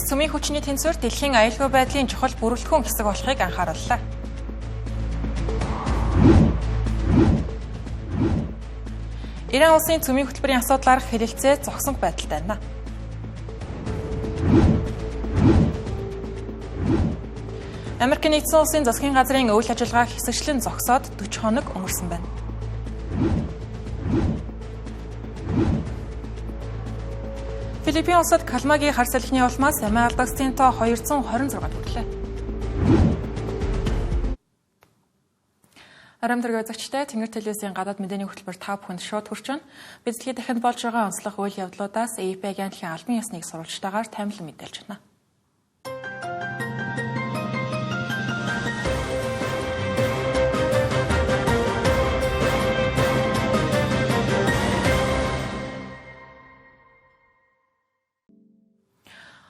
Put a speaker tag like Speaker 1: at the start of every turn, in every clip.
Speaker 1: Улс цөмийн хүчний тэнцвэр дэлхийн аюулгүй байдлын чухал бүрэлдэхүүн хэсэг болохыг анхаарууллаа. Иран улсын цөмийн хөтөлбөрийн асуудлаарх хэлэлцээ зогсон байдалтай байна. Америк нэгдсэн улсын засгийн газрын үйл ажиллагаа хэсэгчлэн зогсоод 40 хоног өнгөрсөн байна. Филиппин улсад Калмагийн хар салхины улмаас амиа алдагсдын тоо 226 хүрлээ. Оройн төргийн үзэгчдээ, Тэнгэр телевизийн гадаад мэдээний хөтөлбөр та бүхэнд шууд хүрч байна. Бид дэлхийд дахинд болж байгаа онцлог үйл явдлуудаас АП агентлагийн албан ёсныг сурвалжтайгаар таймлан мэдээлж байна.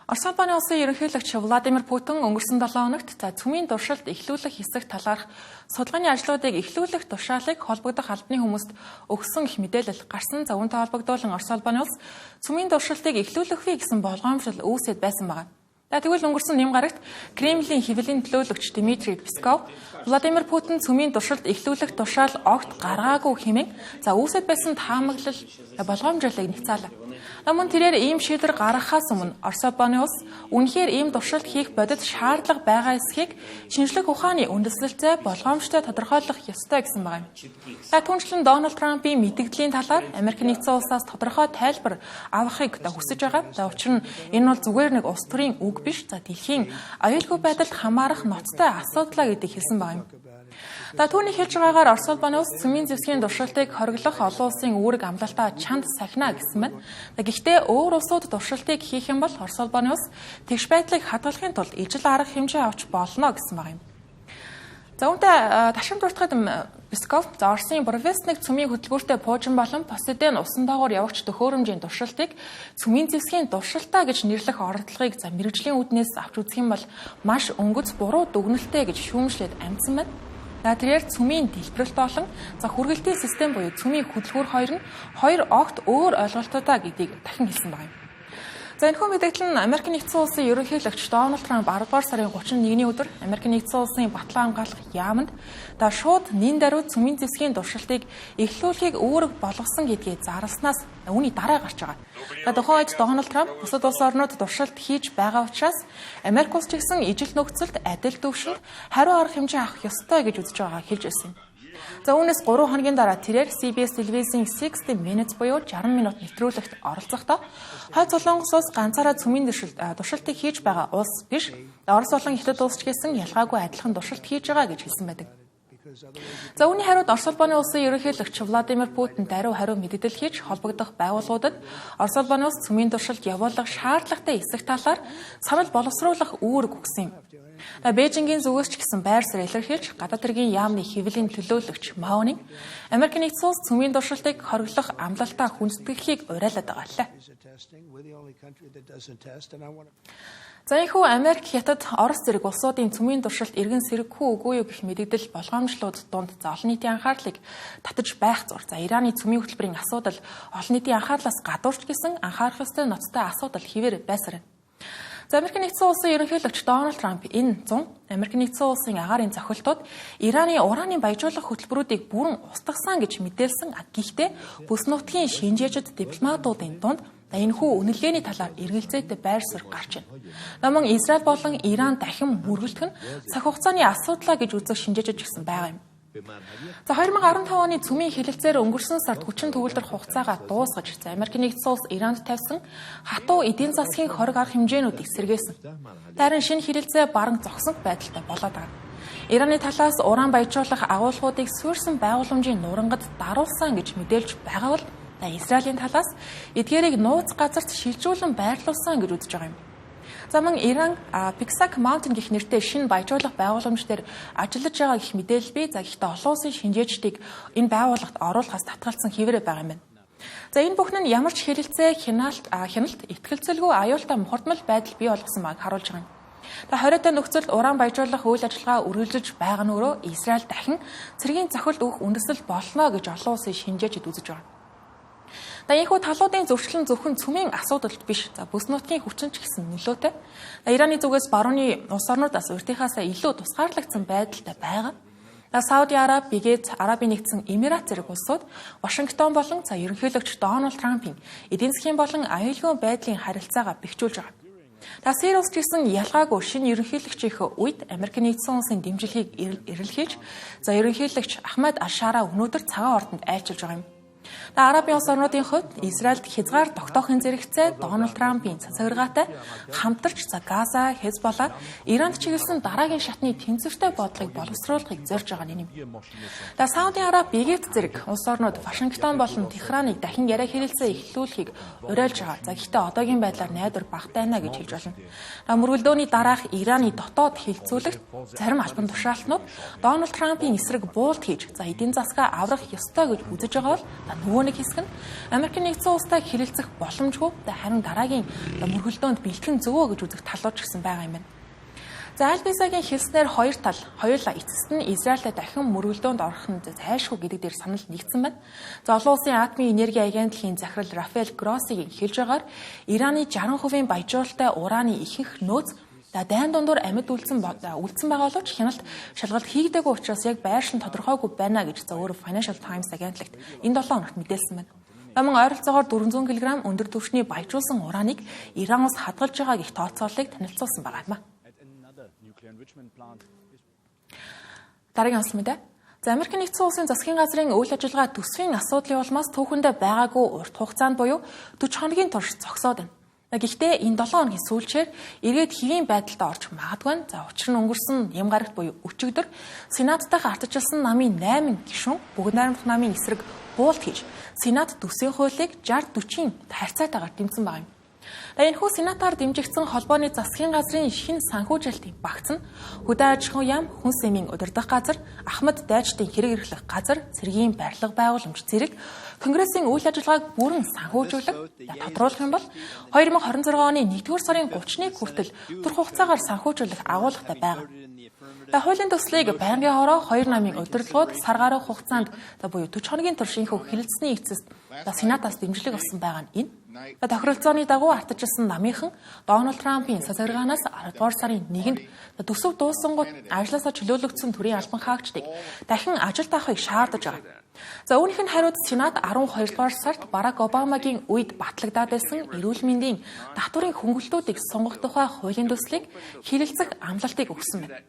Speaker 1: Орос улбаны улсын ерөнхийлөгч Владимир Путин өнгөрсөн 7 хоногт цөмийн туршилт эхлүүлэх хэсэг талаарх судалгааны ажлуудыг эхлүүлэх тушаалыг холбогдох албаны хүмүүст өгсөн их мэдээлэл гарсан. За үүнтэй холбогдуулан Орос улбаны улс цөмийн туршилтыг эхлүүлэх вэ гэсэн болгоомжлол үүсээд байсан байна. За тэгвэл өнгөрсөн нэм гарагт Кремлийн хэвлэлийн төлөөлөгч Дмитрий Песков Владимир Путин цөмийн туршилт эхлүүлэх тушаал огт гаргаагүй хэмээн за үүсэт байсан таамаглал болгоомжлолыг нэгцаалаа. Мөн тэрээр ийм шийдвэр гаргахаас өмнө Орос улбаны улс үнэхээр ийм туршилт хийх бодит шаардлага байгаа эсхийг шинжлэх ухааны үндэслэлтэй болгоомжтой тодорхойлох ёстой гэсэн байгаа юм. За түүнчлэн Дональд Трампын мэдэгдлийн талаар Америк нэгдсэн улсаас тодорхой тайлбар авахыг хүсэж байгаа. За учир нь энэ бол зүгээр нэг улс төрийн үг биш. За дэлхийн аюулгүй байдалд хамаарах ноцтой асуудлаа гэдгийг хэлсэн байгаа юм. За түүний хэлж байгаагаар Орос улбаны улс цөмийн зэвсгийн туршилтыг хориглох олон улсын үүрэг амлалтаа чанд сахина гэсэн байна. Гэхдээ өөр улсууд туршилтыг хийх юм бол Орос улбаны улс тэгш байдлыг хадгалахын тулд ижил арга хэмжээ авч болно гэсэн байгаа юм. За үүнтэй ташамд дуртахад Песков за Оросын Буревестник цөмийн хөтөлбөртэй пуужин болон Посейдон усан доогуур явагч төхөөрөмжийн туршилтыг цөмийн зэвсгийн туршилтаа гэж нэрлэх оролдлогыг за мэргэжлийн үүднээс авч үзэх юм бол маш өнгөц буруу дүгнэлттэй гэж шүүмжлээд амжсан байна. За тэрээр цөмийн дэлбэрэлт болон за хүргэлтийн систем буюу цөмийн хөдөлгүүр хоёр нь хоёр огт өөр ойлголтуудаа гэдгийг дахин хэлсэн байна. За энэхүү мэдээлэл нь Америк нэгдсэн улсын ерөнхийлөгч Дональд Трамп 10 дугаар сарын 31-ний өдөр Америк нэгдсэн улсын батлан хамгаалах яаманд за шууд нин даруй цөмийн зэвсгийн туршилтыг эхлүүлэхийг үүрэг болгосон гэдгийг зарласнаас үүний дараа гарч байгаа. За тухайн үед Дональд Трамп бусад улс орнууд туршилт хийж байгаа учраас Америк улс ч гэсэн ижил нөхцөлд адил төвшөнд хариу арга хэмжээ авах ёстой гэж үзэж байгааг хэлж байсан юм. За үүнээс 3 хоногийн дараа тэрээр CBS телевизийн 60 Minutes буюу 60 минут нэвтрүүлэгт оролцохдоо Хойд Солонгос улс ганцаараа цөмийн туршилтыг хийж байгаа улс биш. Орос болон Хятад улс ч гэсэн ялгаагүй адилхан туршилт хийж байгаа гэж хэлсэн байдаг. За үүний хариуд Орос улбаны улсын ерөнхийлөгч Владимир Путин даруй хариу мэдээлэл хийж холбогдох байгууллагуудад Орос улбаны улс цөмийн туршилт явуулах шаардлагатай эсэх талаар санал боловсруулах үүрэг өгсөн юм. За Бээжингийн зүгээс ч гэсэн байр суурь илэрхийлж гадаад хэргийн яамны хэвлэлийн төлөөлөгч Маонин Америк нэгдсэн улс цөмийн туршилтыг хориглох амлалтаа хүндэтгэлийг уриалаад байгаа лээ. За энэхүү Америк, Хятад, Орос зэрэг улсуудын цөмийн туршилт эргэн сэргэхүү үгүй юу гэх мэдэгдэл болгоомжлууд дунд за олон нийтийн анхаарлыг татаж байх зур. За Ираны цөмийн хөтөлбөрийн асуудал олон нийтийн анхаарлаас гадуурч гэсэн анхаарах ёстой ноцтой асуудал хэвээр байсаар байна. За Америк нэгдсэн улсын ерөнхийлөгч Дональд Трамп энэ 100 Америк нэгдсэн улсын агаарын зохилтууд Ираны ураны баяжуулах хөтөлбөрүүдийг бүрэн устгасан гэж мэдээлсэн. Гэхдээ бүс нутгийн шинжээчд дипломатуудын дунд энэхүү үнэлгээний талаар эргэлзээтэй байр суурь гарч байна. Мөн Израиль болон Иран дахин мөргөлдөх нь цаг хугацааны асуудлаа гэж үзэх шинжээчд ч гэсэн байгаа юм. За 2015 оны цөмийн хэлэлцээр өнгөрсөн сард хүчин төгөлдөр хугацаагаа дуусгаж за Америк нэгдсэн улс Иранд тавьсан хатуу эдийн засгийн хориг арга хэмжээнүүдийг сэргээсэн. Харин шинэ хэлэлцээ баран зогсон байдалтай болоод байгаа. Ираны талаас уран баяжуулах агуулгуудыг суурьсан байгууламжийн нурангад даруулсан гэж мэдээлж байгаа бол Израилийн талаас эдгээрийг нууц газарт шилжүүлэн байрлуулсан гэж үзэж байгаа юм. За мөн Иран Pixak Mountain гэх нэртэй шинэ баяжуулах байгууламж дээр ажиллаж байгаа гэх мэдээлэл бий. За гэхдээ олон улсын шинжээчдийг энэ байгууллагт оруулахаас татгалцсан хэвээрээ байгаа юм байна. За энэ бүхэн нь ямар ч хэлэлцээ хяналт итгэлцэлгүй аюултай мухардмал байдал бий болгосон байгааг харуулж байгаа юм. Та хориотой нөхцөлд уран баяжуулах үйл ажиллагаа үргэлжлэж байгаа нь өөрөө Израиль дахин цэргийн зохилд өгөх үндэслэл болно гэж олон улсын шинжээчид үзэж байгаа. За энэхүү талуудын зөрчил нь зөвхөн цөмийн асуудал биш. За бүс нутгийн хүчин ч гэсэн нөлөөтэй. За Ираны зүгээс барууны улс орнуудаас урдынхаасаа илүү тусгаарлагдсан байдалтай байгаа. За Сауди Араби, Бигет, Арабын нэгдсэн Эмират зэрэг улсууд Вашингтон болон за ерөнхийлөгч Дональд Трампын эдийн засгийн болон аюулгүй байдлын харилцаагаа бэхжүүлж байгаа. За Сири улс ч гэсэн ялгаагүй шинэ ерөнхийлөгчийн үед Америк нэгдсэн улсын дэмжлэгийг эрэлхийлж, за ерөнхийлөгч Ахмад Аль-Шара өнөөдөр цагаан ордонд айлчилж байгаа юм. Арабын улс орнуудын хувьд Израильд хязгаар тогтоохын зэрэгцээ Дональд Трампын цацаргаатай хамтарч за Газа, Хезболла, Иранд чиглэсэн дараагийн шатны тэнцвэртэй бодлогыг боловсруулахыг зорж байгаа нь юм. За Саудын Араби, Египт зэрэг улс орнууд Вашингтон болон Техраныг дахин яриа хэрэлцээ эхлүүлэхийг уриалж байгаа. За гэхдээ одоогийн байдлаар найдвар багатай байна гэж хэлж болно. Мөргөлдөөний дараах Ираны дотоод хилцүүлэгт зарим албан тушаалтнууд Дональд Трампын эсрэг буулт хийж за эдийн засгаа аврах ёстой гэж үзэж байгаа бол нөгөө нэг хэсэг нь Америк нэгдсэн улстай хэрэлцэх боломжгүй, харин дараагийн мөргөлдөөнд бэлтгэн зөвөө гэж үзэх талууд ч гэсэн байгаа юм байна. За Аль-Бисагийн хэлснээр хоёр тал хоёулаа эцэст нь Израильтай дахин мөргөлдөөнд орох нь зайлшгүй гэдэг дээр санал нэгдсэн байна. За олон улсын атомын энерги агентлагийн захирал Рафаэл Гроссигийн хэлж байгаагаар Ираны 60% баяжуулалтай ураны ихэнх нөөц дайн дундуур амьд үлдсэн байгаа боловч хяналт шалгалт хийгдээгүй учраас яг байршил нь тодорхойгүй байна гэж за өөр Financial Times агентлагт энэ 7 хоногт мэдээлсэн байна. Мөн ойролцоогоор 400 кг өндөр түвшний баяжуулсан ураныг Иран улс хадгалж байгаа гэх тооцооллыг танилцуулсан байгаа юм а. Дараагийн онцлог мэдээ. За Америк нэгдсэн улсын засгийн газрын үйл ажиллагаа төсвийн асуудлын улмаас түүхэндээ байгаагүй урт хугацаанд буюу 40 хоногийн турш зогсоод байна. Гэхдээ энэ 7 хоногийн сүүлчээр эргээд хэвийн байдалд орж магадгүй. За учир нь өнгөрсөн ям гарагт буюу өчигдөр Сенаттайхан ардчилсан намын 8 гишүүн бүгд найрамдах намын эсрэг буулт хийж Сенат төсвийн хуулийг 60-40-ийн харьцаатайгаар дэмжсэн байгаа юм. Энэхүү сенатаар дэмжигдсэн холбооны засгийн газрын шинэ санхүүжилтийн багц нь хөдөө аж ахуйн яам, хүнс эмийн удирдах газар, Ахмад дайчдын хэрэг эрхлэх газар, цэргийн барилга байгууламж зэрэг Конгрессийн үйл ажиллагааг бүрэн санхүүжүүлэх, тодруулах юм бол 2026 оны 1-р сарын 30-ны хүртэл түр хугацаагаар санхүүжүүлэх агуулгатай байгаа. За хуулийн төслийг байнгын хороо хоёр намын удирдлагууд сар гаруй хугацаанд буюу 40 хоногийн турш энэхүү хэлэлцсэний эцэст Сенатаас дэмжлэг авсан байгаа нь энэ. Тохиролцооны дагуу ардчилсан намынхан Дональд Трампын сацаргаанаас 10 дугаар сарын 1-нд төсөв дуусангууд ажлаасаа чөлөөлөгдсөн төрийн албан хаагчдыг дахин ажилд авахыг шаардаж байгаа. За үүнийх нь хариуд Сенат 12 дугаар сард Барак Обамагийн үед батлагдаад байсан эрүүл мэндийн татварын хөнгөлтүүдийг сунгах тухай хуулийн төслийг хэрэглэх амлалтыг өгсөн байна.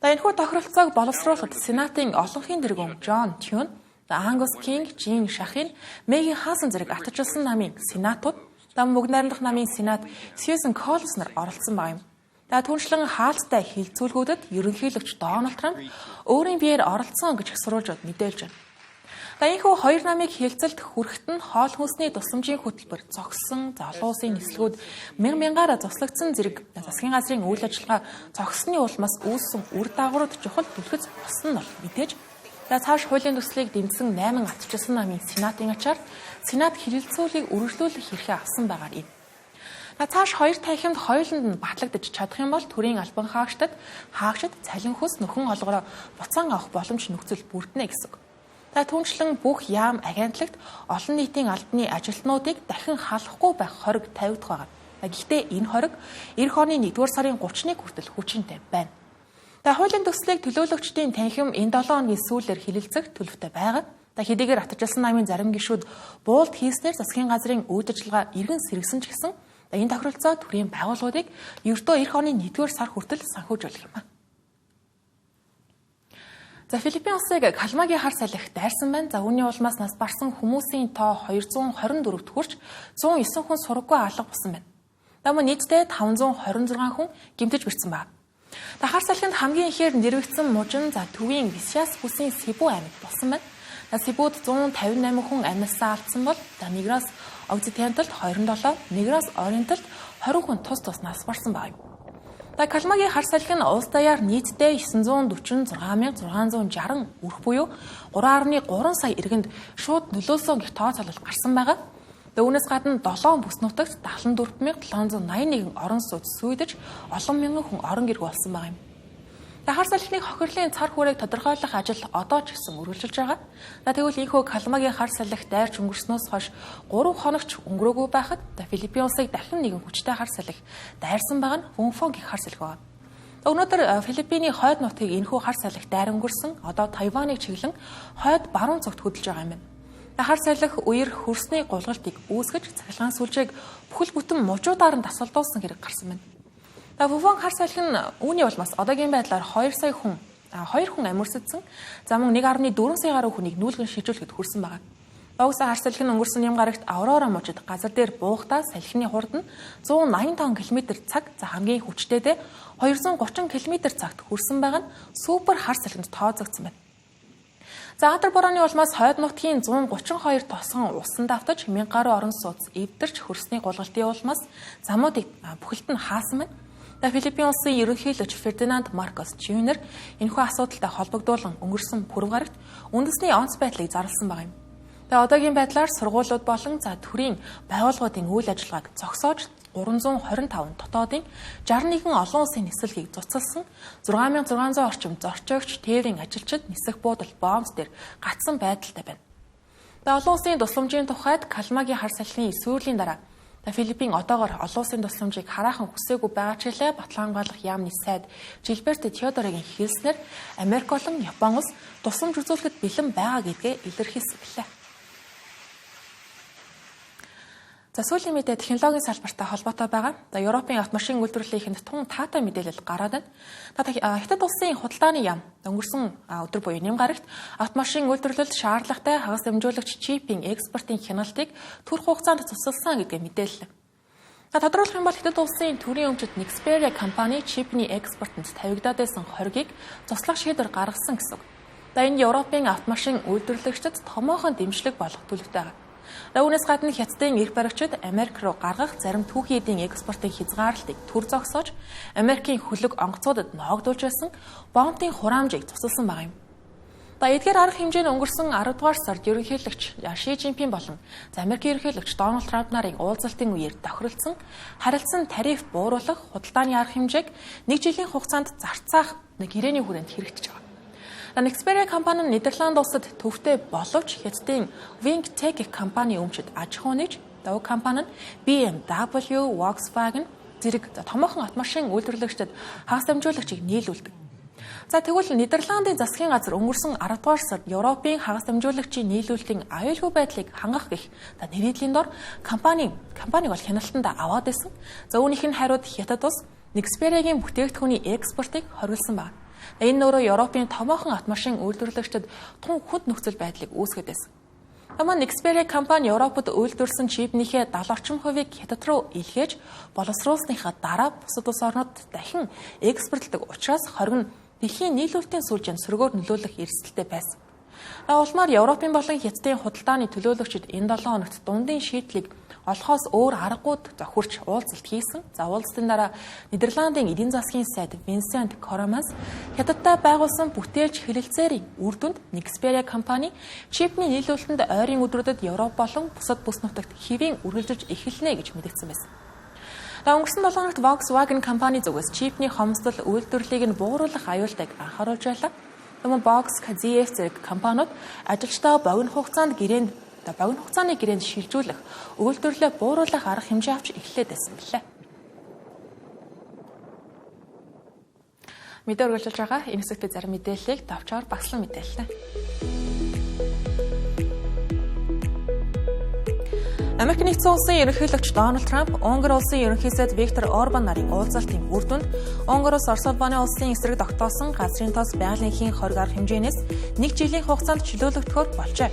Speaker 1: За энэхүү тохиролцоог боловсруулахад Сенатын олонхын тэргүүн Джон Тюн, Ангус Кинг, Жин Шахин, Мегин Хансон зэрэг ардчилсан намын сенатууд, бүгд найрамдах намын сенат Сьюзен Коллинс нар оролцсон байгаа юм. За түншлэн хаалттай хилцүүлгүүдэд ерөнхийлөгч Дональд Трамп өөрийн биеэр оролцсон гэж их сурвалжууд мэдээлж байна. За энэхүү хоёр намыг хилцэлд хүрэхэд нь хоол хүнсний тусламжийн хөтөлбөр зогссон, за олон улсын нислэгүүд мянга мянгаараа зослогдсон зэрэг засгийн газрын үйл ажиллагаа зогссоны улмаас үүссэн үр дагаврууд чухал түлхэц болсон нь бол мэдээж. За цааш хуулийн төслийг дэмжсэн 8 ардчилсан намын сенатын ачаар сенат хэрэгэлцүүлгийг үргэлжлүүлэх эрхээ авсан байгаа юм. Цааш хоёр танхимд хоёуланд нь батлагдаж чадах юм бол төрийн албан хаагчдад цалин хөлс нөхөн олгороо буцаан авах боломж нөхцөл бүрднэ гэсэн үг. За түүнчлэн бүх яам агентлагт олон нийтийн албаны ажилтнуудыг дахин халахгүй байх хориг тавигдах байгаа. Гэхдээ энэ хориг эх оны 1-р сарын 30-ны хүртэл хүчинтэй байна. За хуулийн төслийг төлөөлөгчдийн танхим энэ 7 хоногийн сүүлээр хэлэлцэх төлөвтэй байгаа. За хэдийгээр ардчилсан намын зарим гишүүд буулт хийснээр засгийн газрын үйл ажиллагаа эргэн сэргэсэн ч гэсэн энэ тохиролцоо төрийн байгууллагуудыг ердөө эх оны 1-р сар хүртэл санхүүжүүлэх юм а. За Филиппин улсыг Калмагийн хар салхи дайрсан байна. За үүний улмаас нас барсан хүмүүсийн тоо 224-т хүрч 109 хүн сураггүй алга болсон байна. За мөн нийтдээ 526 хүн гэмтэж бэрцсэн байна. За хар салхинд хамгийн ихээр нэрвэгдсэн мужин за төвийн Висяс бүсийн Сибу аймагт болсон байна. За Сибуд 158 хүн амьсаа алдсан бол за Негрос Окциденталд 27, Негрос Ориенталд 20 хүн тус тус нас барсан байна. За Калмагийн хар салхи нь улс даяар нийтдээ 946,660 өрх буюу 3.3 сая иргэнд шууд нөлөөлсөн гэх тооцоолол гарсан байгаа. Үүнээс гадна 7 бүс нутагт 74,781 орон сууц сүйдэж олон мянган хүн орон гэргүй болсон байгаа юм. Хар салхины хохирлын цар хүрээг тодорхойлох ажил одоо ч гэсэн үргэлжилж байгаа. За тэгвэл энэхүү Калмагийн хар салхи дайрч өнгөрснөөс хойш 3 хоногч өнгөрөөгүй байхад Филиппин улсыг дахин нэгэн хүчтэй хар салхи дайрсан байгаа нь Вүнфон гэх хар салхи байна. Өнөөдөр Филиппиний хойд нутгийг энэхүү хар салхи дайран өнгөрсөн. Одоо Тайваныг чиглэн хойд баруун зүгт хөдөлж байгаа юм байна. Хар салхи үер хөрсний гулгалтыг үүсгэж цахилгаан сүлжээг бүхэл бүтэн мужуудаар нь тасалдуулсан хэрэг гарсан байна. Вүнфон хар салхи нь үүний улмаас одоогийн байдлаар 2 сая хүн 2 хүн амьсгалсан. За мөн 1.4 сая гаруй хүнийг нүүлгэн шижүүлэхэд хүрсэн байгаа. Угсаа хар салхи нь өнгөрсөн ням гарагт Аврора мужид газар дээр буухдаа салхины хурд нь 185 км/цаг, за хамгийн хүчтэйдээ 230 км/цагт хүрсэн байгаа нь супер хар салхинд тооцогдсон байна. За атар борооны улмаас хойд нутгийн 132 тосон усан давтаж 1000 гаруй орон сууц эвдэрч хөрсний гулгалтын улмаас замуудыг бүхэлд нь хаасан байна. За Филиппин улсын ерөнхийлөгч Фердинанд Маркос Жуниор энэхүү асуудалтай холбогдуулан өнгөрсөн пүрэв гарагт үндэсний онц байдлыг зарласан байгаа юм. Тэгээ одоогийн байдлаар сургуулиуд болон за төрийн байгууллагуудын үйл ажиллагааг зогсоож 325 дотоодын 61 олон улсын нислэгийг цуцалсан 6600 орчим зорчигч, тээврийн ажилчид нисэх буудал бомб дээр гацсан байдалтай байна. Тэгээ олон улсын тусламжийн тухайд Калмагийн хар салхины сүүрлийн дараа Филиппин одоогоор олон улсын тусламжийг хараахан хүсээгүй байгаа ч хэлээ Батлан хамгаалах яамны сайд Жилберт Теодорогийн хэлснээр Америк болон Япон улс тусламж үзүүлэхэд бэлэн байгаа гэдгээ илэрхийлсэн билээ. За сүүлийн мэдээ технологийн салбартай холбоотой байгаа. За Европын автомашин үйлдвэрлэлийн тун таатай мэдээлэл гараад байна. Хятад улсын худалдааны яам өнгөрсөн өдөр буюу нэм гарагт автомашин үйлдвэрлэлд шаардлагатай хагас дамжуулагч чипийн экспортын хяналтыг түр хугацаанд цуцалсан гэдгээ мэдээллээ. За тодруулах юм бол Хятад улсын төрийн өмчт Nexperia компани чипний экспортод тавигдаад байсан хоргийг цуцлах шийдвэр гаргасан гэсэн үг. За энэ Европын автомашин үйлдвэрлэгчдэд томоохон дэмжлэг болох төлөвтэй байгаа. Үүнээс гадна Хятадын эрх баригчид Америк руу гаргах зарим түүхий эдийн экспортын хязгаарлалтыг түр зогсоож Америкийн хөлөг онгоцуудад ноогдуулж байсан бомбын хураамжийг цуцалсан байгаа юм. За эдгээр арга хэмжээ нь өнгөрсөн 10 дугаар сард ерөнхийлөгч Ши Цзиньпин болон Америкийн ерөнхийлөгч Дональд Трамп нарын уулзалтын үеэр тохиролцсон харилцан тариф бууруулах худалдааны арга хэмжээг нэг жилийн хугацаанд зарцаах нэг гэрээний хүрээнд хэрэгжиж байгаа. Nexperia компани нь Нидерланд улсад төвтэй боловч Хятадын Wingtech компани өмчөд аж ахуй нэгж, уг компани нь BMW, Volkswagen зэрэг томоохон автомашин үйлдвэрлэгчдэд хагас дамжуулагчийг нийлүүлдэг. За тэгвэл Нидерландын засгийн газар өнгөрсөн 10 дугаар сард Европын хагас дамжуулагчийн нийлүүлэлтийн аюулгүй байдлыг хангах гэх нэрийдлийн дор компаниг бол хяналтанд аваад байсан. За үүнийх нь хариуд Хятад улс Nexperia-гийн бүтээгдэхүүний экспортыг хориглосон байна. Энэ нөрөө Европын томоохон автомашин үйлдвэрлэгчдэд тун хүнд нөхцөл байдлыг үүсгэж байсан. Таман Nexperia компани Европод үйлдвэрлэсэн чипнийхээ 70 орчим хувийг Хятад руу илгээж боловсруулсныхаа дараа бусад улс орнууд дахин экспортлдог учраас хориг нь дэлхийн нийлүүлэлтийн сүлжээнд сөргөөр нөлөөлөх эрсдэлтэй байсан. Улмаар Европын болон Хятадын худалдааны төлөөлөгчид энэ 7 хоногт дундын шийдлийг олохоос өөр аргагүйд зохирч уулзалт хийсэн. За уулзалтын дараа Нидерландын эдийн засгийн сайд Винсент Коромас Хятадтай байгуулсан бүтээлч хэлэлцээрийн үр дүнд Nexperia компани чипний нийлүүлэлтэнд ойрын өдрүүдэд Европ болон бусад бүс нутагт хэвийн үргэлжилж эхэлнэ гэж мэдэгдсэн байсан. За өнгөрсөн 7 хоногт Volkswagen компани зүгээс чипний хомсдол үйлдвэрлэлийг нь бууруулах аюултайг анхааруулж байлаа. Тэмээ Box, ZF зэрэг компаниуд ажилчдаа богино хугацаанд гэрээнд богино хугацааны гэрээнд шилжүүлэх, үйлдвэрлэлээ бууруулах арга хэмжээ авч эхлээд байсан билээ. Мэдээ үргэлжилж байгаа. Энэ хэсэгт зарим мэдээллийг товчоор багслан мэдээллээ. Америк нэгдсэн улсын ерөнхийлөгч Дональд Трамп, Унгар улсын ерөнхий сайд Виктор Орбан нарын уулзалтын үр дүнд Унгар улс Орос улбаны улсын эсрэг тогтоосон газрын тос байгалийн хийн хориг арга хэмжээнээс нэг жилийн хугацаанд чөлөөлөгдөхөөр болжээ.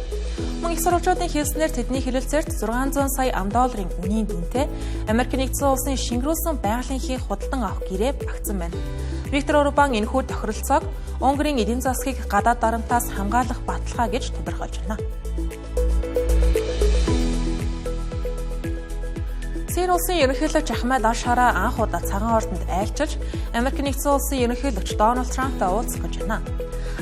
Speaker 1: Мөн их сурвалжуудын хэлснээр тэдний хэлэлцээрт 600 сая ам долларын үнийн дүнтэй Америк нэгдсэн улсын шингэрүүлсэн байгалийн хийн худалдан авах гэрээ багтсан байна. Виктор Орбан энэхүү тохиролцоог Унгарын эдийн засгийг гадаад дарамтаас хамгаалах баталгаа гэж тодорхойлж байна. Сири улсын ерөнхийлөгч Ахмад Аш-Шара анх удаа цагаан ордонд айлчилж Америк нэгдсэн улсын ерөнхийлөгч Дональд Трамптай уулзах гэж байна.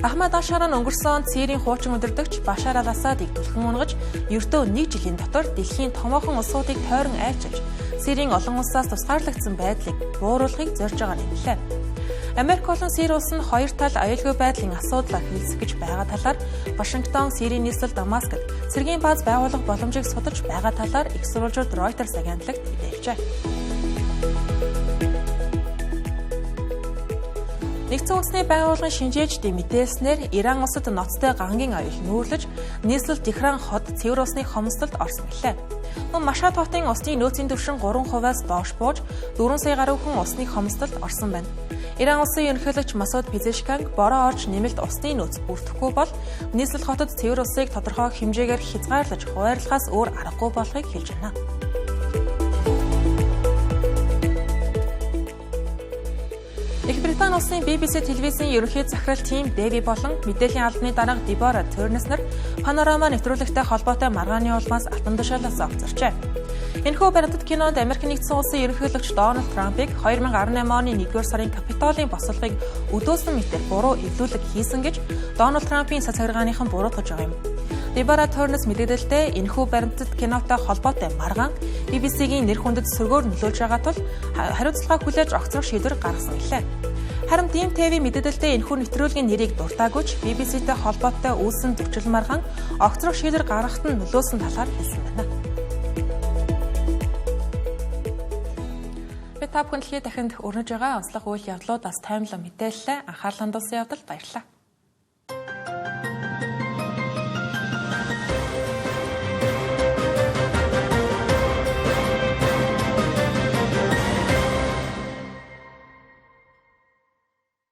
Speaker 1: Ахмад Аш-Шара нь өнгөрсөн он Сирийн хуучин удирдагч Башар аль-Асадыг түлхэн унгаж ердөө нэг жилийн дотор дэлхийн томоохон улсуудыг тойрон айлчилж Сирийн олон улсаас тусгаарлагдсан байдлыг бууруулахыг зорж байгаа юм лээ. Америк болон Сири улс нь хоёр тал аюулгүй байдлын асуудлаар хэлэлцэх гэж байгаа талаар Вашингтон Сирийн нийслэл Дамаскд цэргийн бааз байгуулах боломжийг судалж байгаа талаар их сурвалжууд Reuters агентлагт мэдээлжээ. Нэгдсэн үндэсний байгууллагын шинжээчдийн мэдээлснээр Иран улсад ноцтой гангийн аюул нүүрлэж нийслэл Техран хот цэвэр усны хомсдолд орсон гэлээ. Мөн Машад хотын усны нөөцийн түвшин 3%-аас доош бууж 4 сая гаруй хүн усны хомсдолд орсон байна. Иран улсын ерөнхийлөгч Масуд Пезешкан бороо орж нэмэлт усны нөөц бүрдэхгүй бол нийслэл хотод цэвэр усыг тодорхой хэмжээгээр хязгаарлаж хуваарлахаас өөр аргагүй болохыг хэлж байна. Их Британи улсын BBC телевизийн ерөнхий захирал Тим Дэви болон мэдээллийн албаны дарга Дебора Тернес нар Панорама нэвтрүүлэгтэй холбоотой маргааны улмаас алтан тушаалаас огцорчээ. Энэхүү баримтат кинонд Америк нэгдсэн улсын ерөнхийлөгч Дональд Трампыг 2018 оны 1-р сарын Капитолийн босолгыг өдөөсөн мэтээр буруу эвлүүлэг хийсэн гэж Дональд Трампын цаг цагиргааныхан буруутгаж байгаа юм. Дебора Тернес мэдээлэлдээ энэхүү баримтат кинотой холбоотой маргаан BBC-гийн нэр хүндэд сөргөөр нөлөөлж байгаа тул хариуцлага хүлээж огцрох шийдвэр гаргасан гэлээ. Харин Team TV мэдээлэлдээ энэхүү нэвтрүүлгийн нэрийг дуртаагүй ч BBC-тэй холбоотой үүссэн зөрчил маргаан огцрох шийдвэр гаргахад нь нөлөөлсөн талаар хэлсэн байна. Би та бүхэн дэлхийд дахинд өрнөж байгаа онцлог үйл явдлуудаас таймлан мэдээллээ анхаарал хандуулсан явдал баярлалаа.